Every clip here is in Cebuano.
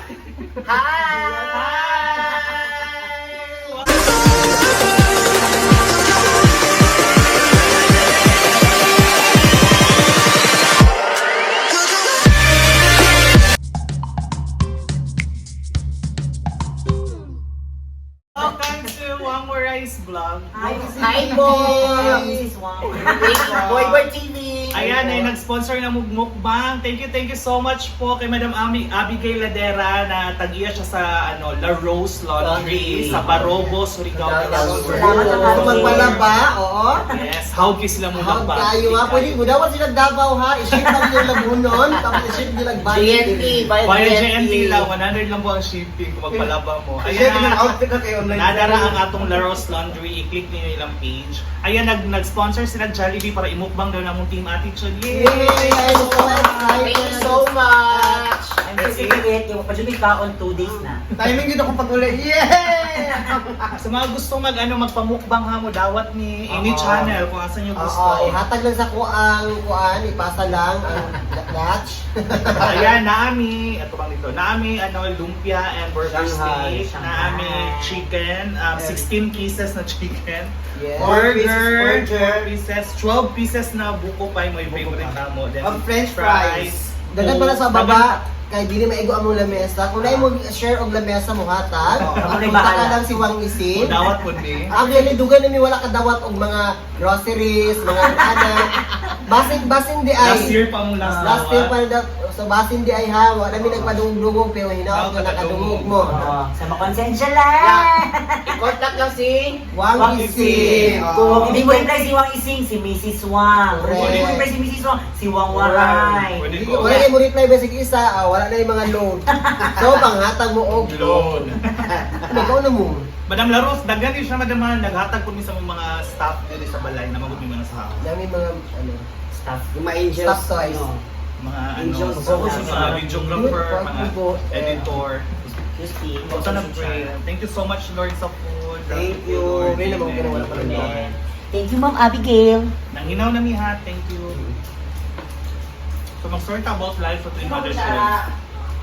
Hi! Welcome to One More Rice Vlog. Hi po! Mrs. Wang. Boy Boy TV! Ayan ay nag-sponsor ng Mugmukbang. Thank you so much po kay Madam Ami, Abigail Ladera na tag-iya siya sa ano, La Rose Laundry Laundry. sa Barobo, Surigao del Sur. Salamat sa Kung magpalaba, oo. Yes, how sila muna How ba? kayo ha? Pwede mo daw sila Davao ha. I-ship lang yung labunon, tapos i-ship nila GNT! Via Via JNT lang, 100 lang po ang shipping kung magpalaba mo. Ayan, Ayan, outfit na kayo online. nadara ang atong La Rose Laundry. I-click niyo ilang page. Ayan, nag-sponsor sila Jollibee para imukbang daw namong Team Attitude. Yay! Yay! I'm so excited! Thank you so much! I'm so sick of it. Yung pa ka on 2 days na. Timing yun ako pag-uli. Yeah! Sa mga gusto mag ano magpamukbang ha mo dawat ni any Oo. channel kung asan yung gusto. Oo, ihatag lang sa kuang kuan, ipasa lang ang latch. Ayan, naami, ato bang dito? Naami ano lumpia and burger Shanghai. steak, naami chicken, 16 pieces na chicken. Yes. Burger, Pieces, burger. 4 pieces, 12 pieces na buko pie mo yung favorite na mo. Then Ang french fries. Dagan pala sa baba, kay dili maigo ang mong lamesa. Kung naay mo share og lamesa mo hatag, Oo. punta ka Bahala. lang si Wang Isin. Dawat po ni. Actually, dugay na mi wala kadawat og mga groceries, mga ana. Basin basin di ay. Last year pa mong last Last year dawat. pa na so basin di ay ha, wala mi nagpadungog pero hinaot ko nakadungog mo. Oo. Sa makonsensya lang. I-contact lang si Wang Wang Isin. Kung hindi mo reply si Wang Ising, si Mrs. Wang. Kung hindi mo reply si Mrs. Wang, si Wang Waray. Pwede ko. Wala na mo reply basic isa, ah, wala na yung mga load. So panghatag mo og Load. Ano na mo? Madam Laros, daghan din siya madam ha. Naghatag po mi sa mga staff diri sa balay na magud mi mga sa Dami mga ano, Staff. Yung mga angels. Staff toys. Ano. mga ano, Angels. mga videographer, mga editor. Christine. Basta nag-pray. Thank you so much, Lord, sa food. Thank you. Lord. Pray naman kung wala pa rin. Amen. Thank you, Ma'am Abigail. Nanginaw na mi ha. Thank you. So mag-sort about life sa Team Attitude.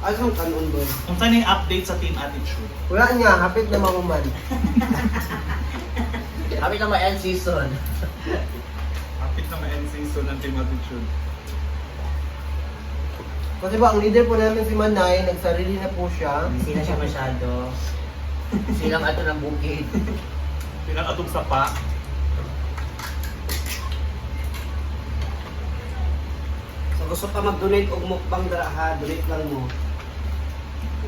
Ano ang kanon doon? Kung saan yung update sa Team Attitude? Wala niya, hapit na mahuman. Kami na ma-end season. Update na ma-end season ng Team Attitude. Kasi ba, ang leader po namin si Manay, nagsarili na po siya. Busy na siya masyado. Silang ato ng bukid. Pinakatog sa pa. So gusto pa mag-donate og mukbang dara ha, donate lang mo.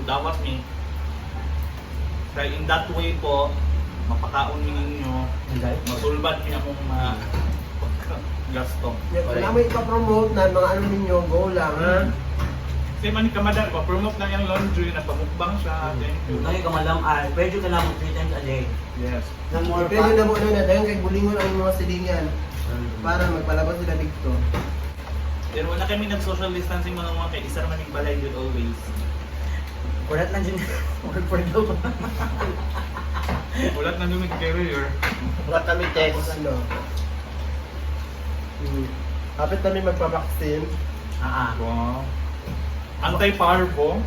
Dawat mi. Kaya in that way po, mapakaon mi ninyo, masulbad mi akong mga gasto. Wala mo ipapromote na mga ano ninyo, go lang ha. Kasi man ka madam, pa-promote lang yung laundry, nagpamukbang siya. Thank you. Kaya ka malang ay. Pwede ka lang 3 times a day. Yes. Na more Pwede pa. na mo ano na, dahil kay bulingon ang mga silingan para magpalabas sila dito. Pero wala kami nag-social distancing mga kay isa naman yung balay yun always. Kurat lang dyan. Work for daw. Wala na nung carrier. Wala kami Tapos text. ano, hapit kami magpa-vaccine. Ah, ah. Wow. Anti-parvo.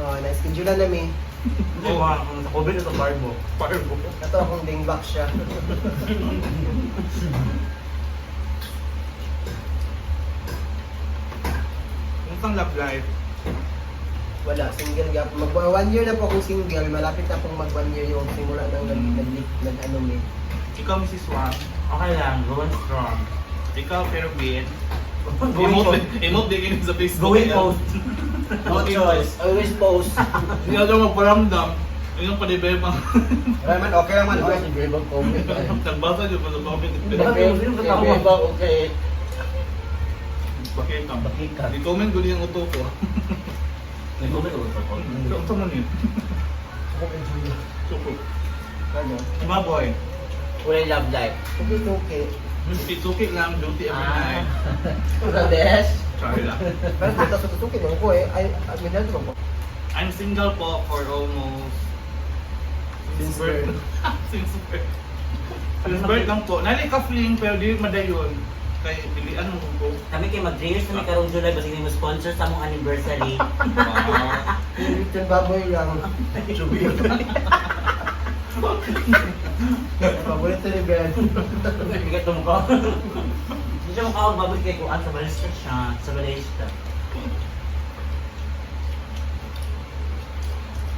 Oh, na-schedule na nami. Hindi ba? Sa COVID o sa barbo? Parvo. Ito akong dingback siya. Kung love life. Wala, single gap. Mag one year na po akong single. Malapit na pong mag one year yung simula ng nag, nag, nag, ano mi. Ikaw, Mrs. Wang. Okay lang. Going strong. Ikaw, Kerubin. Going Emote, post. emote din yun sa Facebook. Going post. No choice. Always post. Hindi ako magparamdam. Ayun pa di ba yung Wala man, okay lang man. Okay. Si Brave comment. Nagbasa dyan pa sa comment. Brave okay. Bakit ka? Bakit ka? Di comment ko din ang uto ko. Nag-comment o sa Ito uto mo niyo. Suko. Ano? Ima boy. Wala yung love life. Tuki-tuki. Suki lang, duty every night. The best. Sorry lang. Pero dito sa tuki man ko eh. Ay, may dito ko. I'm single po for almost Since birth. Since birth. Since birth lang po. Nali ka fling pero di madayon. Kay pilian mo ko. Kami kay mag 3 years na may karong July basig mo sponsor sa among anniversary. Wow. Lechon baboy lang. Paborito ni Ben. Bigat mo ko. Hindi siya mukha baboy kay kuan sa Malaysia siya, sa Malaysia.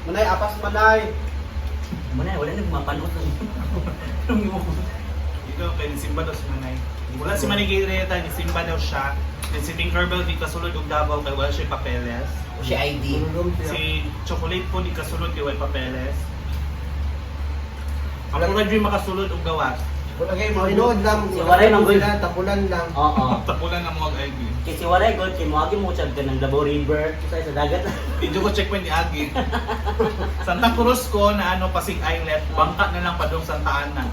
Manay, apas manay. Muna, wala na mapanood lang. Dito kay ni Simba daw si Manay. Wala si Manay kay Reta, ni Simba daw siya. Then si Tinkerbell di kasulod og Davao kay wala siya papeles. O si ID. Tulog siya. Si Chocolate po di kasulod kay wala papeles. Ako ra jud makasulod og gawas. Wala kayo, Manood lang. Si Waray Manggol. Sila, tapulan lang. Oo. Tapulan na mo ang ID. Kasi wala god kay moagi mo siya ng Davao River sa dagat. Medyo ko checkpoint ni Agi. Santa Cruz ko na ano Pasig Islet, bangka na lang padung Santa Ana.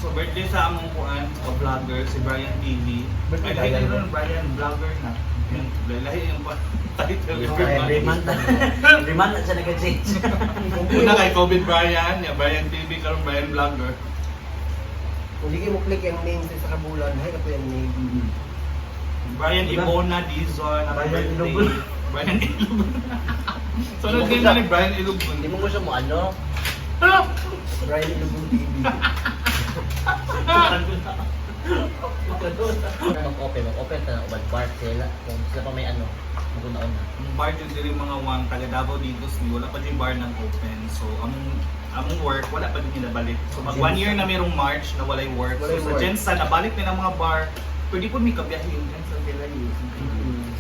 So birthday sa among kuan o vlogger si Brian TV. Birthday Ay, lahi Brian. na yun, Brian vlogger na. Yung lahi yung title Every month. Every month na siya nag-change. Una kay Kobe Bryant, ya Brian TV karon Brian vlogger. Kung di kayo mo click yung name sa kabulan, hay ka po yung name. Brian Diba? Ibona Dizon, happy Brian birthday. Ilugon. Brian Ilugon. So ano din na ni Brian Ilugon? Hindi mo gusto mo ano? Brian Ilubong TV. Mag-open, mag-open ta ng uban bar sila. Kung sila pa may ano, mag-una-una. Ang bar dyan diri mga wang taga Davao Digos ni wala pa dyan bar nang open. So among among work wala pa din nila balik. So mag one year na merong March na walay work. So Walay sa work. Gensan nabalik nila ang mga bar. Pwede po may kabiyahe yung Gensan kay Layo.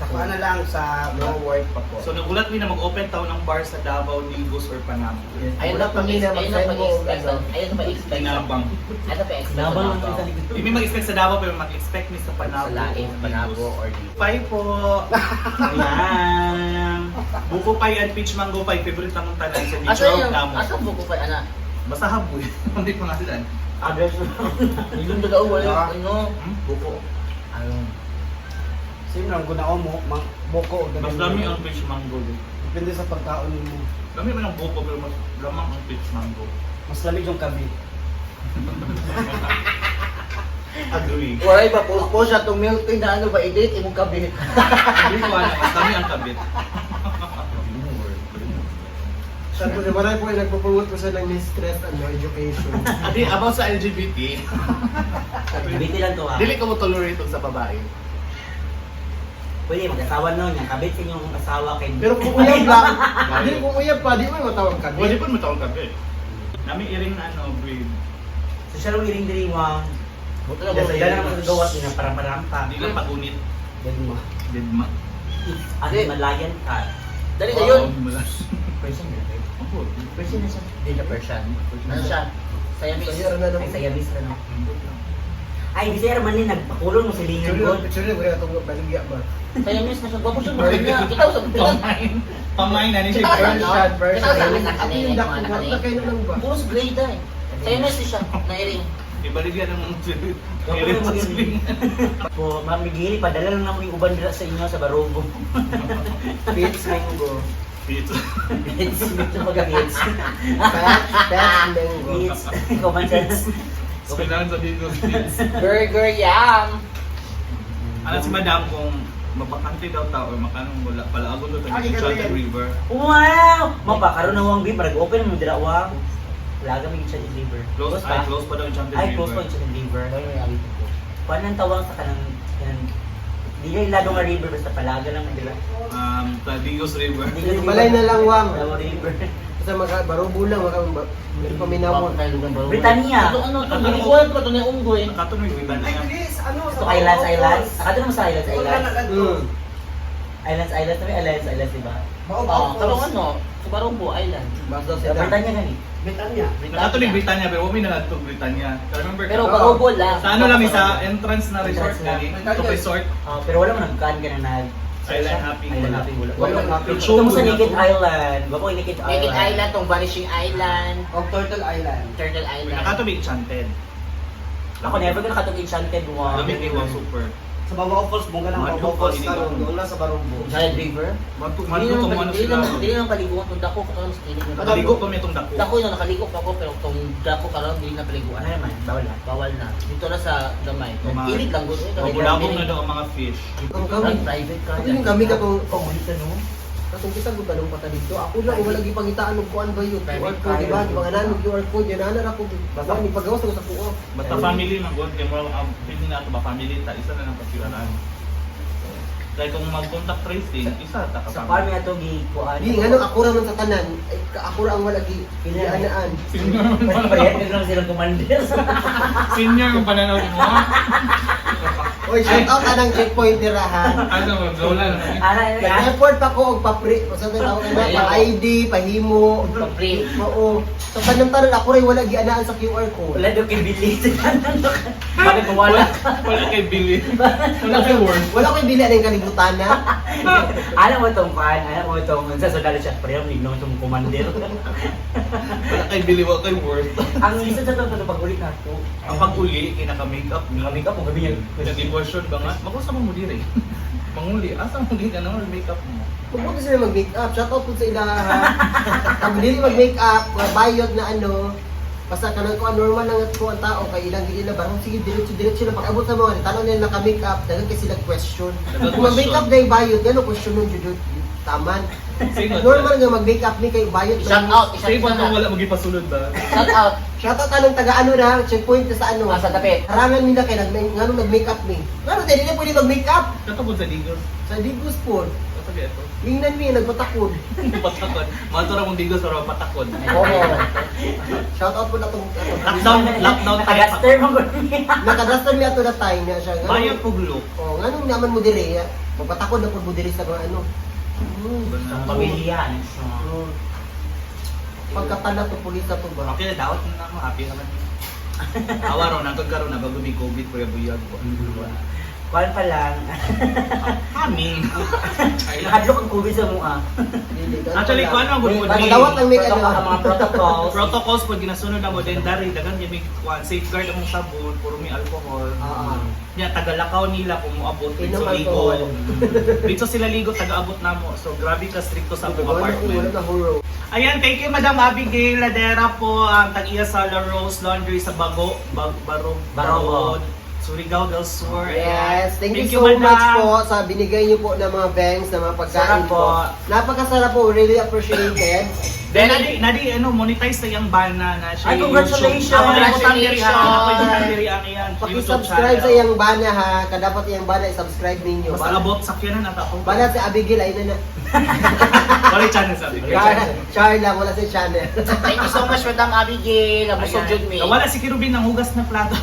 Sa kuan na lang sa No work pa po. So nagulat mi na mag-open taw ng bar sa Davao Digos or Panabo. Ayun na Wala pa mi na ayun na mag-sign mo. pag-expect. Ano. Ayun na pag-expect. Tinabang. Ayun na pa-expect. sa Nabang lang Davao. sa likod. Hindi mi mag-expect sa Davao pero mag-expect mi sa Panabo. Sa Lain, o Panabo, Digos. or Digos. Pie po. Ayan. Buko pie and peach mango pie favorite namong tanan sa Asa Natural yung, Damo. asa buko pa, ana? Basta haboy. Hindi ko nga sila. Address mo. Yung dalaw, wala, Ah. ano? Buko. Ayun. Same lang guna mo mang buko og Mas dami ang peach mango. Eh. Depende sa pagkaon nimo. Dami man ang buko pero mas lamang ang peach mango. Mas lamig yung kabi. Agree. Walay ba, post siya itong milk tea na ano ba, i-date, imong kabit. Agree ko ano, mas dami ang kabit. Sabi ko, waray po ay nagpo-promote ko sa ng mistress ano, education. Adi, about sa LGBT, Kabit lang to ah. dili ka mo tolerate og sa babae. Pwede mag-asawa no niya. Kabit sa inyong asawa kay Pero kung uyab lang, hindi kung uyab pa, di mo matawag ka. Pwede po mo tawag kabit. Nami iring na ano, breed. So siya lang iring diri wang. Buto na Yes, dala naman sa gawas niya para parampa. Hindi lang pagunit. Deadma. Deadma. It's an Himalayan cat. Dali na yun. Persian na. Opo. Persian na siya. Hindi siya Persian. Ano siya? Siamese. Sayar na Ay, naman. Siamese na no. Ay, Bisaya man ni nagpakulong mo silingan Picture ko. na, picture na, wala itong baligya ba? Siamese na siya. Gwapo siya. Maganda niya. Kita ko sa Pamain. Pamain na ni siya. Kita ko sa Persian, ano? Persian. Kita ko sa akin Ako nakanin. yung dako, wala kayo na lang ba? Puros grade eh. Siamese siya. Nairing. Ibaligyan ng mga Gwapo iring na sa silingan. Po, Ma'am Miguel, padala lang namo yung uban dira sa inyo sa Barobo. Peach mango. Pizza. Bits, bits mga bits. Peach, peach mango. Bits. Ikaw man siya. Kailangan sa Digos pizza. Burger yam. Ano si Madam kung mabakante daw tao or makanong wala pala ako doon Ah, sa Enchanted ikaw River. Wow! Mapakaroon na wang bi, parang open mo dira wang. Wala kami Enchanted River. Close, pa? ay, close pa daw Enchanted Ay, River. close pa Enchanted River. Kuan ang tawag sa kanang kanang di na ilado nga river basta palaga lang man dira. Sa Digos River. Di Balay na lang, Wang. Davao River. Basta maka barubo lang, maka hindi pa minamon. Britannia. Ito ano, ito ginikuan ko, ito na yung unggoy. Nakatuloy yung iba na Ay, yan. bilis! Ano? Ito Islands, Islands. Nakato naman sa Islands, Islands. Islands, Islands. May Islands, Islands, di ba? Oo, karong ano, sa Barubo Island. Basta Sa sila. Britannia gani. Britannia. Nakatuloy Britannia pero may nangadtong Britannia. Remember? Pero Barubo lang. Sa ano lang sa entrance na resort Entrance na. gani. Top resort. Ah, pero wala man nagkaan ka na nag Island hopping. Island hopping wala. Wala hopping. Ito mo sa Naked Island. Gwapo yung Naked Island. Naked Island, tong Vanishing Island, Og Turtle Island. Turtle Island. Nakatuloy Enchanted. Ako never ko nakatong Enchanted one. Lamig ni Wang super. Sa Babaw Falls, bongga lang Madlo Babaw Falls pa, karon doon lang sa Barumbo. Giant River. Madto Dili madto naman kung ano dili sila. naman dili naman paliguan tong dako karon sa kilid. Nakaligo pa mi itong dako. Dako yun, nakaligo pa ako pero tong dako karon dili na paliguan. Ano naman, bawal na. Bawal na. Dito na sa gamay. Mga- Kilid lang gud. Mabulabog na daw ang mga fish. Ang kami. Private car. Ano yung kami ka tong Oh, dito no. Katong kita gud tanong pa ta dito. Ako lang wala gipangitaan og kuan ba yung QR Private code, di ba? Di ba nga nanog QR code yan ana ra ko. Basta- Basta ni pagawas ko sa kuo. Basta family man gud kay mo ang feeling na ato ba family ta isa na lang ka QR. Kaya kung mag-contact tracing, isa ta ka Sa farm family. nga to gi kuan. Di ngano ako ra man sa tanan, ay, ako ra ang wala gi gianaan. Senior man pala. Parehas lang silang commander. Senior yung pananaw mo. Oy, shout out anang checkpoint dira ha. Ano, lola na. Ana, ana. Nag-effort pa ko og pa-pre, sa tawag na pa ID, pahimo. Pa-print. Oo. Sa tanang tanan ako ray wala gianaan sa QR code. Wala daw kay Billy. Bakit wala ka? Wala kay Billy. Wala kay Worth. Wala ko'y bili anang kalibutan na. Alam mo itong kuan, alam mo itong sa sundalo siya, pareho nignaw itong commander. Wala kay Billy, wala kay Worth. Ang isa sa itong pag-ulit na ako. Ang pag-uli, kinaka-makeup ni. Naka-makeup ko gabi niya. Nag-question ba nga? Makusa mo mo dire. Manguli, asa mo gid ano makeup mo? Mabuti sila mag-makeup. Shout out po sa ila ha. Pag dili mag-makeup, mga bayot na ano, basta kanang ko normal lang at ko ang tao kay ilang gid nila barang sige diretso diretso lang pag abot sa mga tanong nila naka-makeup daghan kay sila question. Daghang Kung mag-makeup question. dai bayot gano question nun jud taman. Sino? Normal nga mag-makeup ni kay bayot. Shout out. Sa'yo ba nung wala magipasulod ba? Shout out. Shout out anong taga ano na checkpoint na sa ano. Nasa tapit. Harangan nila kay nag ngano nag-makeup ni. Ngano dili na pwede mag-makeup. Katapod sa Digos. Sa Digos po. Katabi ito. Lingnan mi nagpatakod. Patakod. Matura mong Digos pero patakod. Oo. Shout out po na tong ano. Lockdown, lockdown tayo. Nakagaster mo gud niya. Nakadaster mi ato na time niya siya. Ngano- Bayot po look. Oh, nganong naman mo dire ya? Magpatakod na pud mo dire sa mga ano. Sa pamilya, ano siya. Pagkatala to pulis na to ba? Okay na dawat na ako. Happy naman. Awa raw, nangkag karon na bago may COVID, kuya buyag ko. Kuan pa lang. Kaming. Nakadlok ang COVID sa mua. Dili, ganun Actually, pala. kuan ang good May- Dawat ang may ano. Ang mga protocols. Protocols pag ginasunod na mo din dari daghan gyud may kuan safeguard among sabon, puro may alcohol. Nya tagalakaw nila kung moabot Inom dito ligo. alcohol. Dito sila ligo taga-abot namo. So grabe ka stricto sa among Wala wala apartment. na huro. Ayan, thank you Madam Abigail Ladera po ang tag-iya sa La Rose Laundry sa Bago, Bag, Baro, Barobo. Surigao del Sur. Ayan. Yes, thank you so Madam. much po sa binigay niyo po ng mga bangs, ng mga pagkain Sarap po. po. Napakasarap po, really appreciated. Then nadi nadi ano monetize na yung bana na siya. Ay, congratulations! Ako na Congratulations! Ako yung diri ang iyan. YouTube Paki-subscribe channel. sa iyang bana ha, kadapat iyang bana i-subscribe ninyo. Basta Bana, abot sakyanan ata ako. bana si Abigail ay na na. Wala yung channel sabi ko. Char, char lang, wala sa channel. Thank you so much, Madam Abigail. Nabusog Ayan. jud mi. Wala si Kirubin ng hugas na plato.